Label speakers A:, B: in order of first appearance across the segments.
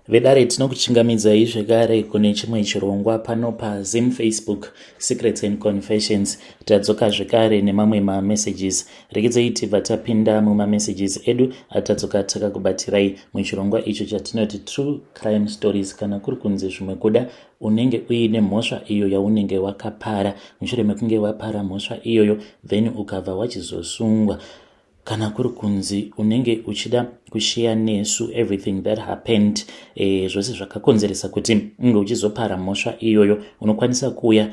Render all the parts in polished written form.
A: Vedare, tinokuchingamidzai zvekare kune chimwe chirongwa pano paZim Facebook Secrets and Confessions. Tadzoka zvekare nemamwe mamessages. Regedzai tibva tapinda mumamessages edu atadzoka takakubatirai muchirongwa icho chatinoti True Crime Stories. Kana kuri kunzi zvimwe kuda unenge uine mhosva iyo yaunenge wakapara, mushure mekunge wapara mhosva iyoyo, then ukabva wachizosungwa, kana kuri kunzi unenge uchida kusheya nesu everything that happened, zvose zvakakonzeresa kuti unge uchizopara mhosva iyoyo, unokwanisa kuuya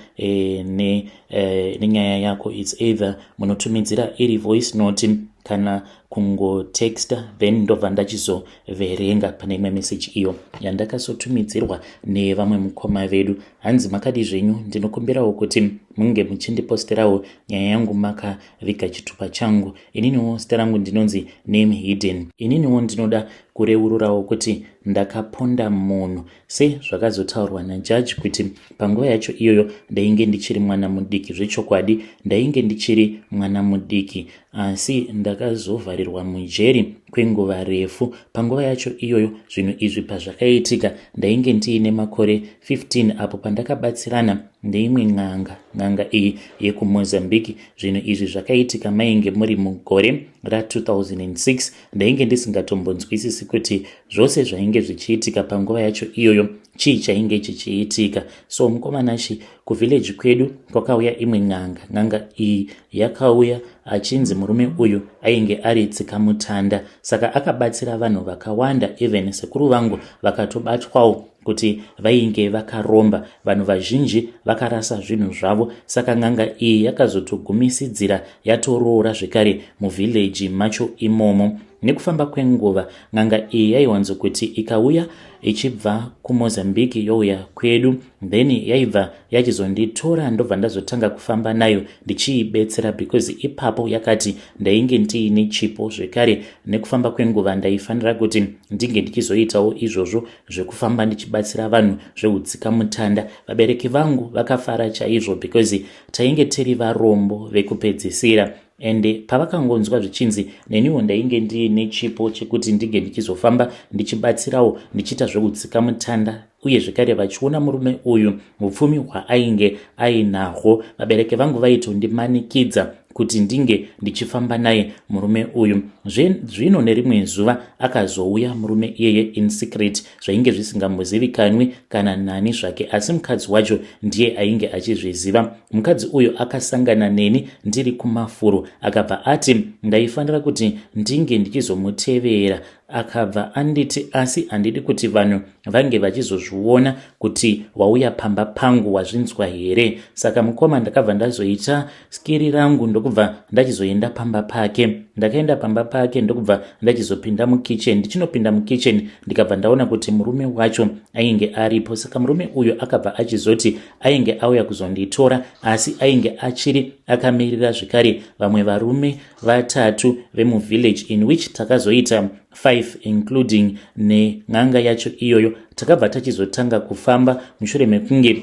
A: nenyaya yako. It's either munotumidzira iri voice note kana kungotexta, then ndobva ndachizoverenga. Pane imwe message iyo yandakazotumidzirwa nevamwe mukoma vedu, hanzi, "Makadi zvenyu? Ndinokumbirawo kuti munge muchindiposterawo nyaya yangu makaviga chitupa changu. Ininiwo zita rangu ndinonzi name hidden. Ininiwo ndinoda kureururawo kuti ndakaponda munhu sezvakazotaurwa najaji kuti panguva yacho iyoyo ndainge ndichiri mwana mudiki. Zvechokwadi ndainge ndichiri mwana mudiki, asi ndakazovharirwa mujeri kwenguva refu. Panguva yacho iyoyo, zvinhu izvi pazvakaitika, ndainge ndiine makore 15 apo pandakabatsirana neimwe n'anga, n'anga iyi yekuMozambique. Zvinhu izvi zvakaitika mainge muri mugore ra2006. Ndainge ndisingatombonzwisisi kuti zvose zvainge zvichiitika panguva yacho iyoyo chii chainge chichiitika. So mukomanashi, kuvhileji kwedu kwakauya imwe n'anga. N'anga iyi yakauya achinzi murume uyu ainge ari tsikamutanda, saka akabatsira vanhu vakawanda. Even sekuru vangu vakatobatwawo kuti vainge vakaromba. Vanhu vazhinji vakarasa zvinhu zvavo. Saka n'anga iyi yakazotogumisidzira yatoroora zvekare muvhileji macho imomo. Nekufamba kwenguva, n'anga iyi yaiwanzokuti ikauya ichibva kuMozambique youya kwedu, then yaibva yachizonditora, ndobva ndazotanga kufamba nayo ndichiibetsera, because ipapo yakati ndainge ndiine chipo zvekare. Nekufamba kwenguva ndaifanira kuti ndinge ndichizoitawo izvozvo zvekufamba ndichibatsira vanhu zveutsikamutanda. Vabereki vangu vakafara chaizvo because tainge tiri varombo vekupedzisira, ende pavakangonzwa zvichinzi neniwo ndainge ndiine chipo chekuti ndinge ndichizofamba ndichibatsirawo, ndichiita zveutsikamutanda, uye zvekare vachiona murume uyu upfumi hwaainge ainahwo, vabereki vangu vaitondimanikidza kuti ndinge ndichifamba naye murume uyu. Zvino nerimwe zuva akazouya murume iyeye in secret, zvainge zvisingambozivikanwi kana nani zvake, asi mukadzi wacho ndiye ainge achizviziva. Mukadzi uyu akasangana neni ndiri kumafuro, akabva ati ndaifanira kuti ndinge ndichizomutevera. Akabva anditi, 'Asi handidi kuti vanhu vange vachizozviona kuti wauya pamba pangu, wazvinzwa here?' Saka mukoma, ndakabva ndazoita skiri rangu, ndokubva ndachizoenda pamba pake. Ndakaenda pamba pake, ndokubva ndachizopinda mukitchen. Ndichinopinda mukitchen, ndikabva ndaona kuti murume wacho ainge aripo. Saka murume uyu akabva achizoti ainge auya kuzonditora, asi ainge achiri akamirira zvekare vamwe varume vatatu vemuvillage, in which takazoita 5 including nen'anga yacho iyoyo. Takabva tachizotanga kufamba mushure mekunge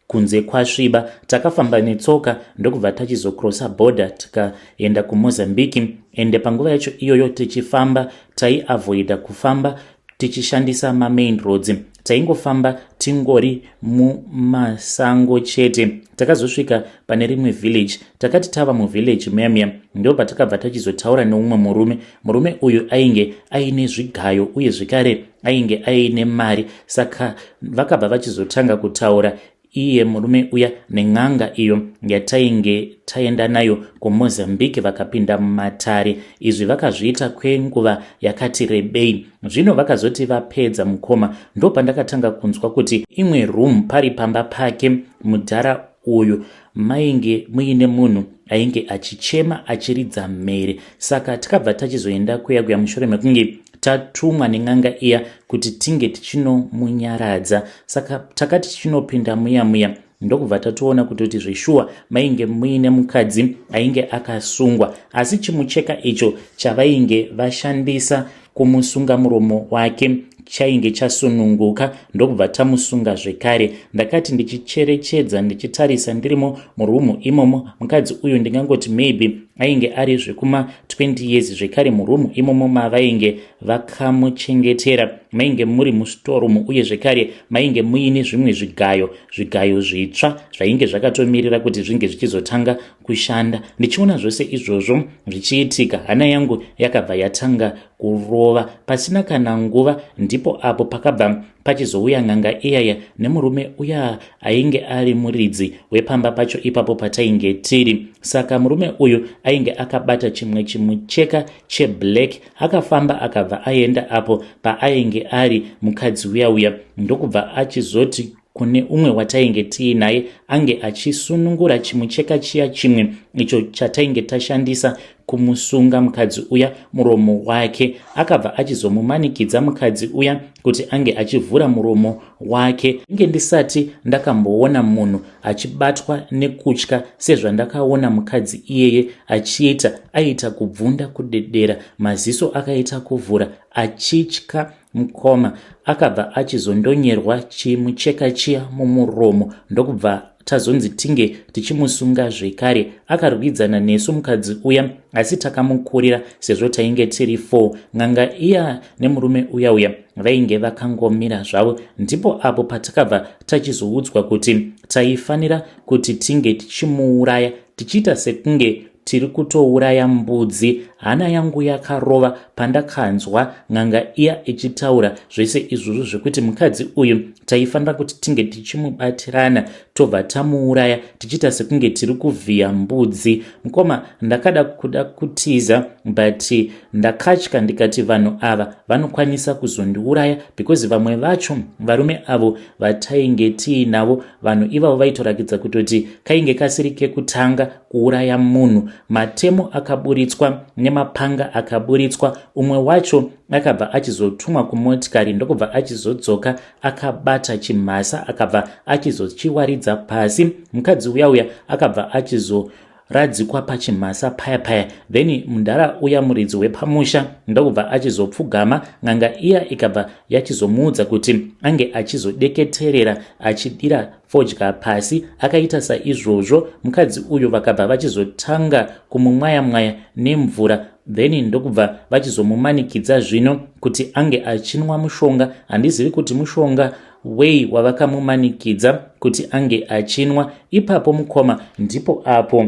A: kunze kwasviba. Takafamba netsoka, ndokubva tachizokrosa bhodha, tikaenda kuMozambique. Ende panguva yacho iyoyo tichifamba, taiavoida kufamba tichishandisa mamain roads, taingofamba tingori mumasango chete. Takazosvika pane rimwe village. Takati tava muvillage muya muya, ndo patakabva tachizotaura neumwe murume. Murume uyu ainge aine zvigayo, uye zvekare ainge aine mari. Saka vakabva vachizotanga kutaura iye murume uya nen'anga iyo yatainge taenda nayo kuMozambique. Vakapinda mumatare. Izvi vakazviita kwenguva yakati rebei. Zvino vakazoti vapedza, mukoma, ndo pandakatanga kunzwa kuti imwe room pari pamba pake mudhara uyu mainge muine munhu ainge achichema achiridza mhere. Saka takabva tachizoenda kuya kuya mushure mekunge tatumwa nen'anga iya kuti tinge tichinomunyaradza. Saka takati tichinopinda muya muya, ndokubva tatoona kutoti zveshuwa mainge muine mukadzi ainge akasungwa, asi chimucheka icho chavainge vashandisa kumusunga muromo wake chainge chasununguka, ndokubva tamusunga zvekare. Ndakati ndichicherechedza, ndichitarisa ndirimo murumu imomo, mukadzi uyu ndingangoti maybe Ainge ari zvekuma 20 years zvekare. Murumu imomo mavainge vakamuchengetera mainge muri mustorumu, uye zvekare mainge muine zvimwe zvigayo, zvigayo zvitsva zvainge zvakatomirira kuti zvinge zvichizotanga kushanda. Ndichiona zvose izvozvo zvichiitika, hana yangu yakabva yatanga kurova. Pasina kana nguva, ndipo apo pakabva pachizouya n'anga iyaya nemurume uya ainge ari muridzi wepamba pacho ipapo patainge tiri. Saka murume uyu ainge akabata chimwe chimucheka cheblack. Akafamba akabva aenda apo paainge ari mukadzi uya uya, ndokubva achizoti kune umwe watainge tiinaye ange achisunungura chimucheka chiya chimwe icho chatainge tashandisa kumusunga mukadzi uya muromo wake. Akabva achizomumanikidza mukadzi uya kuti ange achivhura muromo wake. Inge ndisati ndakamboona munhu achibatwa nekutya sezvandakaona mukadzi iyeye achiita. Aita kubvunda, kudedera, maziso akaita kuvhura achitya. Mukoma akabva achizondonyerwa chimucheka chiya mumuromo, ndokubva tazonzi tinge tichimusunga zvekare. Akarwidzana nesu mukadzi uya, asi takamukurira sezvo tainge tiri 4. N'anga iya nemurume uya uya vainge vakangomira zvavo. Ndipo apo patakabva tachizoudzwa kuti taifanira kuti tinge tichimuuraya tichiita sekunge tiri kutouraya mbudzi. Hana yangu yakarova pandakanzwa n'anga iya ichitaura zvese izvozvo zvekuti mukadzi uyu taifanira kuti tinge tichimubatirana, tobva tamuuraya tichiita sekunge tiri kuvhiya mbudzi. Mukoma, ndakada kuda kutiza, but ndakatya, ndikati vanhu ava vanokwanisa kuzondiuraya, because vamwe vacho varume avo vatainge tiinavo, vanhu ivavo vaitorakidza kutoti kainge kasiri kekutanga kuuraya munhu. Matemo akaburitswa nemapanga akaburitswa. Umwe wacho akabva achizotumwa kumotikari, ndokubva achizodzoka akabata chimhasa, akabva achizochiwaridza pasi. Mukadzi uya uya akabva achizo radzikwa pachimhasa paya paya. Then mudhara uya muridzi wepamusha ndokubva achizopfugama. N'anga iya ikabva yachizomuudza kuti ange achizodeketerera achidira fodya pasi. Akaita saizvozvo mukadzi uyu, vakabva vachizotanga kumumwaya mwaya nemvura, then ndokubva vachizomumanikidza zvino kuti ange achinwa mushonga. Handizivi kuti mushonga wei wavakamumanikidza kuti ange achinwa ipapo. Mukoma, ndipo apo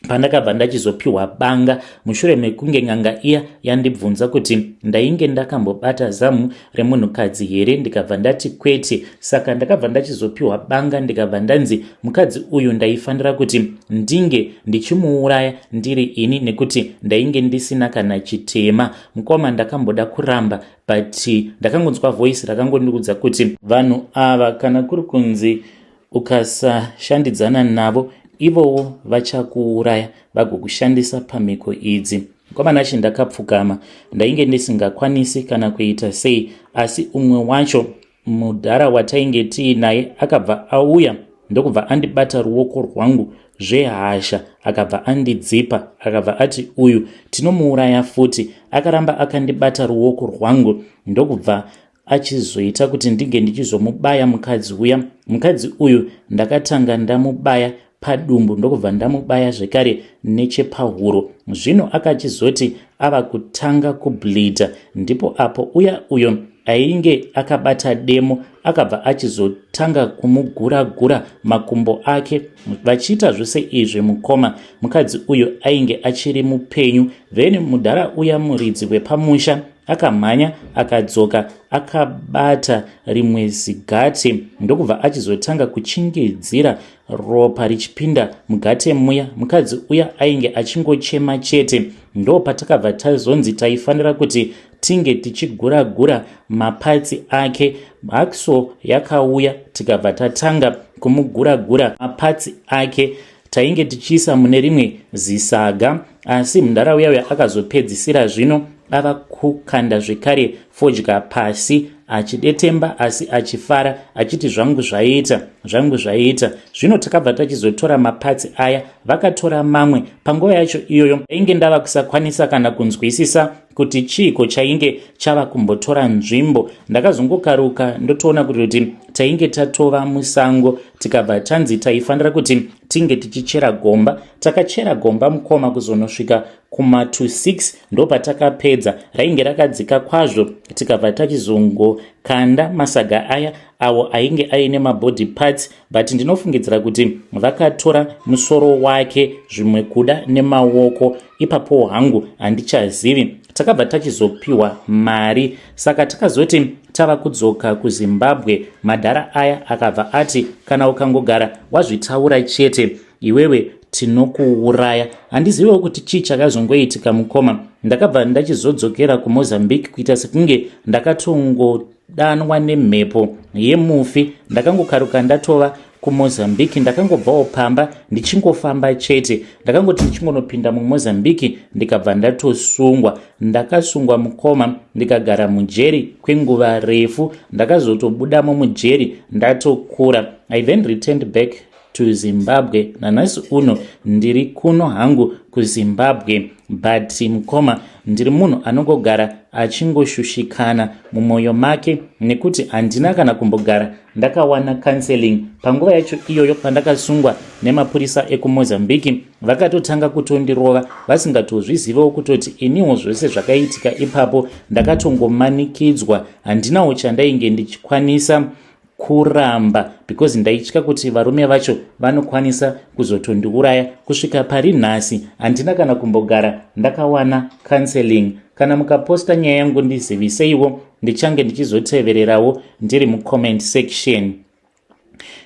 A: pandakabva ndachizopiwa banga mushure mekunge n'anga iya yandibvunza kuti ndainge ndakambobata zamu remunhukadzi here, ndikabva ndati kwete. Saka ndakabva ndachizopiwa banga, ndikabva ndanzi mukadzi uyu ndaifanira kuti ndinge ndichimuuraya ndiri ini, nekuti ndainge ndisina kana chitema. Mukoma, ndakamboda kuramba, but ndakangonzwa voice rakangondiudza kuti vanhu ava, kana kuri kunzi ukasashandidzana navo, ivowo vachakuuraya vagokushandisa pamhiko idzi. Mukoma Nashi, ndakapfugama, ndainge ndisingakwanisi kana kuita sei, asi umwe wacho mudhara watainge tiinaye akabva auya, ndokubva andibata ruoko rwangu zvehasha, akabva andidzipa, akabva ati, "Uyu tinomuuraya futi." Akaramba akandibata ruoko rwangu, ndokubva achizoita kuti ndinge ndichizomubaya mukadzi uya. Mukadzi uyu ndakatanga ndamubaya padumbu, ndokubva ndamubaya zvekare nechepahuro. Zvino akachizoti ava kutanga kubleeda, ndipo apo uya uyo ainge akabata demo akabva achizotanga kumugura-gura makumbo ake. Vachiita zvose izvi, mukoma, mukadzi uyu ainge achiri mupenyu. Then mudhara uya muridzi wepamusha akamhanya akadzoka akabata rimwe zigate, ndokubva achizotanga kuchingidzira ropa richipinda mugate muya. Mukadzi uya ainge achingochema chete. Ndo patakabva tazonzi taifanira kuti tinge tichigura-gura maparts ake. Hacksaw yakauya, tikabva tatanga kumugura-gura maparts ake, tainge tichiisa mune rimwe zisaga. Asi mudhara uya uya akazopedzisira zvino ava kukanda zvekare fodya pasi, achidetemba asi achifara, achiti, "Zvangu zvaita, zvangu zvaita." Zvino takabva tachizotora maparts aya, vakatora mamwe. Panguva yacho iyoyo ainge ndava kusakwanisa kana kunzwisisa. kuti chiiko chainge chava kumbotora nzvimbo. Ndakazongokaruka ndotoona kuti kuti tainge tatova musango, tikabva tanzi taifanira kuti tinge tichichera gomba. Takachera gomba, mukoma, kuzonosvika kuma to 6 ndopatakapedza. Rainge rakadzika kwazvo. Tikabva tachizongokanda masaga aya awo ainge aine mabody parts, but ndinofungidzira kuti vakatora musoro wake, zvimwe kuda nemaoko. Ipapo hangu handichazivi. Takabva tachizopiwa mari, saka takazoti tava kudzoka kuZimbabwe, madhara aya akabva ati, "Kana ukangogara wazvitaura chete iwewe, tinokuuraya." Handiziviwo kuti chii chakazongoitika, mukoma. Ndakabva ndachizodzokera kuMozambique kuita sekunge ndakatongodanwa nemhepo yemufi. Ndakangokaruka ndatova kuMozambique. Ndakangobvawo pamba ndichingofamba chete. Ndakangoti ndichingonopinda muMozambique, ndikabva ndatosungwa. Ndakasungwa, mukoma, ndikagara mujeri kwenguva refu. Ndakazotobudamo mujeri ndatokura. I then returned back to Zimbabwe. Nanhasi uno ndiri kuno hangu kuZimbabwe, but mukoma, ndiri munhu anongogara achingoshushikana mumwoyo make nekuti handina kana kumbogara ndakawana counseling. Panguva yacho iyoyo pandakasungwa nemapurisa ekuMozambique, vakatotanga kutondirova vasingatozvizivewo kutoti iniwo zvose zvakaitika ipapo ndakatongomanikidzwa. Handinawo chandainge ndichikwanisa kuramba because ndaitya kuti varume vacho vanokwanisa kuzotondiuraya. Kusvika pari nhasi handina kana kumbogara ndakawana counseling. Kana mukaposta nyaya yangu, ndiziviseiwo, ndichange ndichizotevererawo ndiri mucomment section.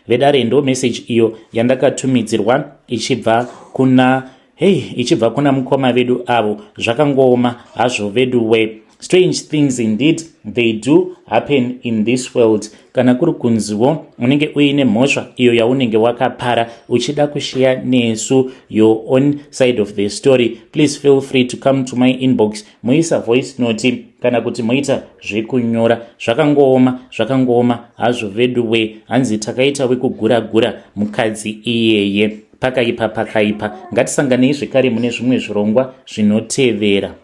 A: Vedare, ndo message iyo yandakatumidzirwa ichibva kuna hei, ichibva kuna mukoma vedu avo. Zvakangooma hazvo vedu we. Strange things indeed, they do happen in this world. Kana kuri kunziwo unenge uine mhosva iyo yaunenge wakapara, uchida kushare nesu your own side of the story, please feel free to come to my inbox, moisa voice note kana kuti moita zvekunyora. Zvakangooma, zvakangooma hazvo vedu we. Hanzi takaita wekugura gura mukadzi iyeye. Pakaipa, pakaipa. Ngatisanganei zvekare mune zvimwe zvirongwa zvinotevera.